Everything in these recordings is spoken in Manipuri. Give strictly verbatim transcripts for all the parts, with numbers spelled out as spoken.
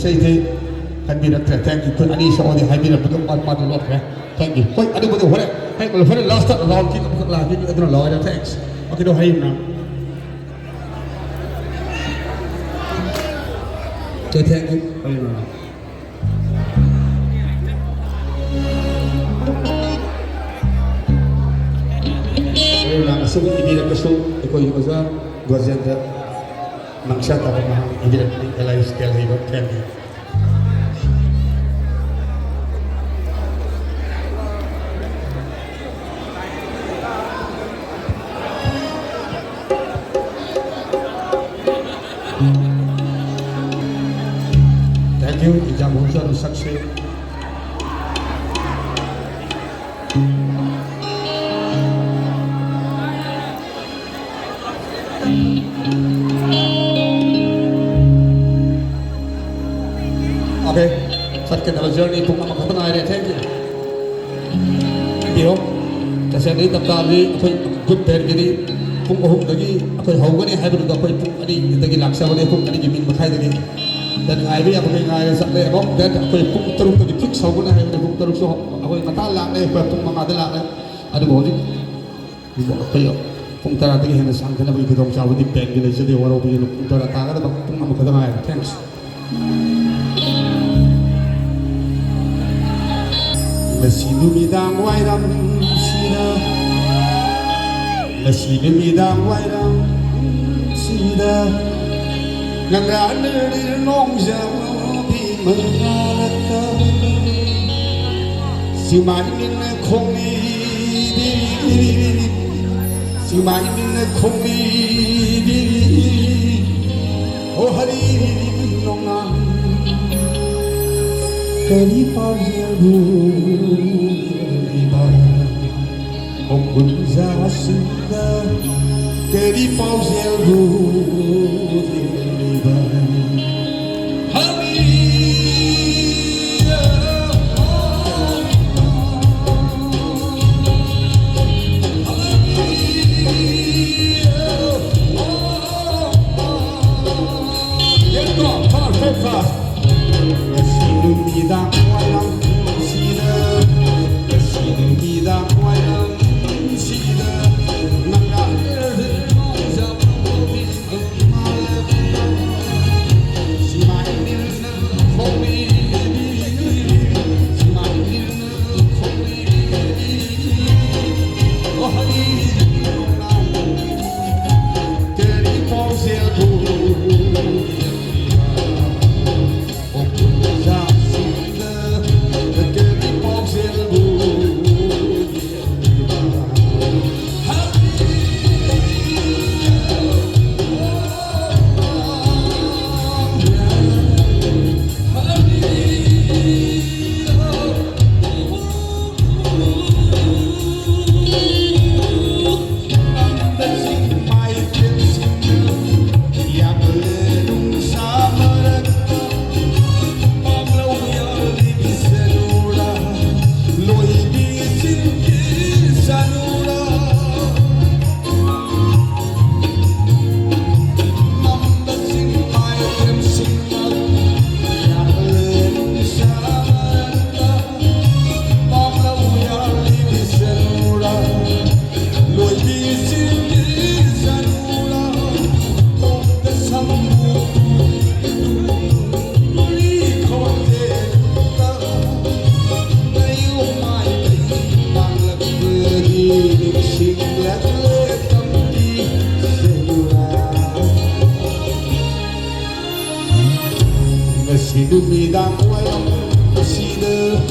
ꯑꯇꯩꯗꯤ ꯈꯟꯕꯤꯔꯛꯇ꯭ꯔꯦ꯫ Thank you꯫ ꯈꯨꯠ ꯑꯅꯤ ꯁꯣꯛꯑꯗꯤ ꯍꯥꯏꯕꯤꯔꯛꯄꯗꯣ ꯃꯥ, ꯃꯥꯗꯣ ꯂꯣꯠꯈ꯭ꯔꯦ꯫ Thank you꯫ ꯍꯣꯏ, ꯑꯗꯨꯕꯨꯗꯤ ꯍꯣꯔꯦꯟ, ꯍꯣꯔꯦꯟ last round kick ꯑꯃꯈꯛ ꯂꯥꯛꯈꯤꯅꯤ, ꯑꯗꯨꯅ ꯂꯣꯏꯔꯦ꯫ Thanks꯫ Okay, ꯗꯣ ꯍꯌꯦꯡꯅ꯫ Okay, thank you꯫ ꯍꯌꯦꯡꯅ꯫ ꯍꯌꯦꯡꯅ ꯑꯁꯨꯝ ꯏꯕꯤꯔꯛꯄꯁꯨ ꯑꯩꯈꯣꯏꯒꯤ ꯑꯣꯖꯥ ꯒꯣꯖꯦꯟꯗ꯭ꯔ ꯃꯪꯁꯥ ꯇꯥꯕ ꯃꯍꯥꯛ ꯏꯕꯤꯔꯛꯄꯅꯤ, alias ꯇꯦꯜꯍꯩꯕ꯫ Thank you꯫ Thank you, ꯏꯟꯖꯥꯡ ꯃꯍꯨꯠꯁꯨ ꯑꯗꯨꯝ ꯁꯛꯁꯤ꯫ Okay, ꯆꯠꯀꯗꯕ journey ꯄꯨꯡ ꯑꯃꯈꯛꯇ ꯉꯥꯏꯔꯦ꯫ Thank you꯫ ꯄꯤꯔꯣ꯫ ꯇꯁꯦꯡꯅꯗꯤ ꯇꯞ ꯇꯥꯕꯗꯤ ꯑꯩꯈꯣꯏ group bandꯀꯤꯗꯤ ꯄꯨꯡ ꯑꯍꯨꯝꯗꯒꯤ ꯑꯩꯈꯣꯏ ꯍꯧꯒꯅꯤ ꯍꯥꯏꯕꯗꯨꯗ ꯑꯩꯈꯣꯏ ꯄꯨꯡ ꯑꯅꯤꯗꯒꯤ ꯂꯥꯛꯆꯕꯅꯤ, ꯄꯨꯡ ꯑꯅꯤꯒꯤ ꯃꯤꯅꯤꯠ ꯃꯈꯥꯏꯗꯒꯤ꯫ Then ꯉꯥꯏꯕ ꯌꯥꯕꯈꯩ ꯉꯥꯏꯔꯦ, ꯆꯠꯂꯦ꯫ About that ꯑꯩꯈꯣꯏ ꯄꯨꯡ ꯇꯔꯨꯛꯇꯒꯤ fix ꯍꯧꯒꯅꯤ ꯍꯥꯏꯕꯅꯤ, ꯄꯨꯡ ꯇꯔꯨꯛꯁꯨ ꯑꯩꯈꯣꯏ ꯉꯟꯇꯥ ꯂꯥꯛꯂꯦ, ꯑꯩꯈꯣꯏ ꯄꯨꯡ ꯃꯉꯥꯗ ꯂꯥꯛꯂꯦ꯫ ꯑꯗꯨꯕꯨ ꯍꯧꯖꯤꯛ ꯑꯩꯈꯣꯏ ꯄꯨꯡ ꯇꯔꯥꯗꯒꯤ ꯍꯦꯟꯅ ꯁꯥꯡꯊꯅꯕꯒꯤ ꯈꯨꯗꯣꯡꯆꯥꯕꯗꯤ bandꯀꯤ ꯂꯩꯖꯗꯦ, ꯋꯥꯔꯧꯕꯤꯒꯅꯨ꯫ ꯄꯨꯡ ꯇꯔꯥ ꯇꯥꯒꯗꯕ ꯄꯨꯡ ꯑꯃꯈꯛꯇ ꯉꯥꯏꯔꯦ꯫ Thanks꯫ ꯉꯁꯤ ꯅꯨꯃꯤꯗꯥꯡ ꯋꯥꯏꯔꯝꯁꯤꯗ, ꯉꯁꯤ ꯅꯨꯃꯤꯗꯥꯡ ꯋꯥꯏꯔꯝꯁꯤꯗ ꯉꯪꯒ꯭ꯔꯥ ꯅꯤꯔ ꯅꯣꯡꯖꯥꯎꯕꯤ ꯃꯉꯥꯜꯂꯛꯇ ꯆꯤꯡꯃꯥꯏ ꯃꯤꯠꯅ ꯈꯣꯡꯂꯤꯕꯤ, ꯆꯤꯡꯃꯥꯏ ꯃꯤꯠꯅ ꯈꯣꯡꯂꯤꯕꯤ꯫ ꯑꯣ ꯍꯔꯤ ꯅꯣꯡꯅꯥꯡ ꯀꯔꯤ ꯄꯥꯎꯖꯦꯜꯕꯨ ꯂꯤꯕ? ꯈꯣꯡꯒꯨꯟꯖꯥꯁꯤꯡꯗ ꯀꯔꯤ ꯄꯥꯎꯖꯦꯜꯕꯨ ꯂꯤꯕ? Harry Yes, come on, come on, come on. ꯅꯨꯃꯤꯗꯥꯡ ꯋꯥꯏꯔꯝꯁꯤꯗ,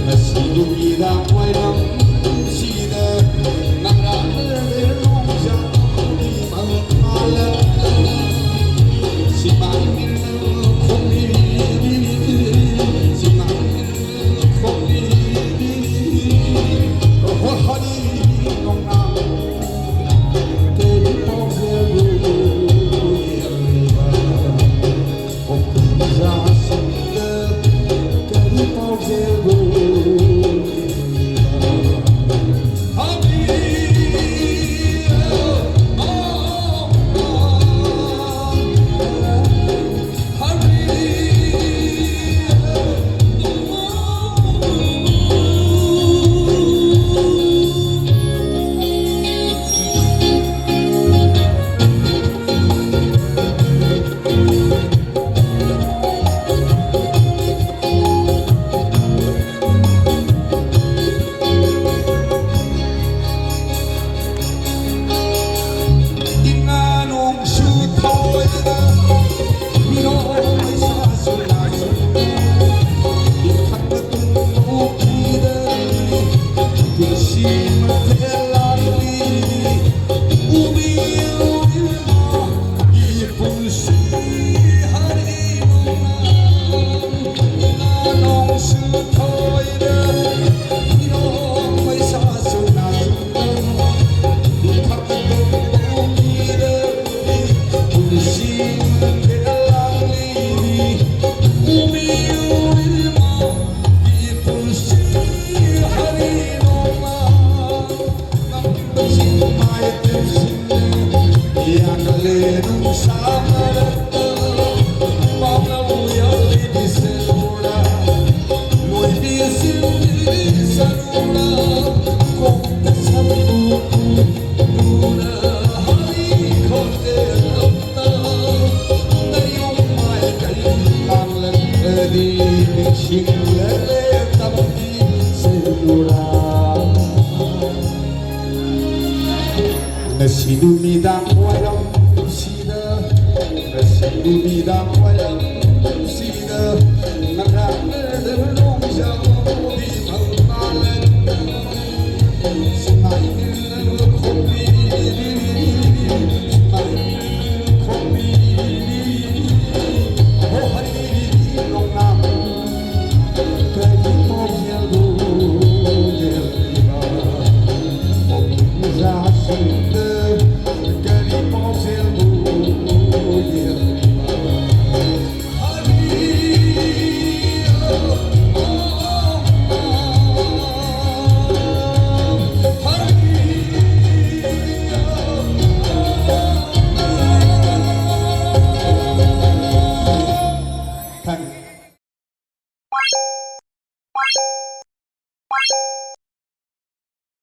ꯉꯁꯤ ꯅꯨꯃꯤꯗꯥꯡ ꯋꯥꯏꯔꯝꯁꯤꯗ, ꯅꯪꯅ ꯅꯣꯡꯖꯥꯎ ꯃꯥꯜꯂꯛꯇ, ꯁꯤꯃꯥꯡ ꯈꯣꯡꯅꯤꯡ, ꯁꯤꯃꯥꯡ ꯈꯣꯡꯅꯤꯡ, ꯍꯣ ꯍꯔꯤ ꯅꯣꯡꯅꯥꯡ, ꯀꯔꯤ ꯄꯥꯎꯖꯦꯜꯕꯨ ꯌꯦꯡꯂꯤꯕ? ꯉꯁꯤ ꯅꯨꯃꯤꯗꯥꯡ ꯋꯥꯏꯔꯝꯁꯤꯗ, ꯉꯁꯤ ꯅꯨꯃꯤꯗꯥꯡ ꯋꯥꯏꯔꯝ ꯁꯤꯗ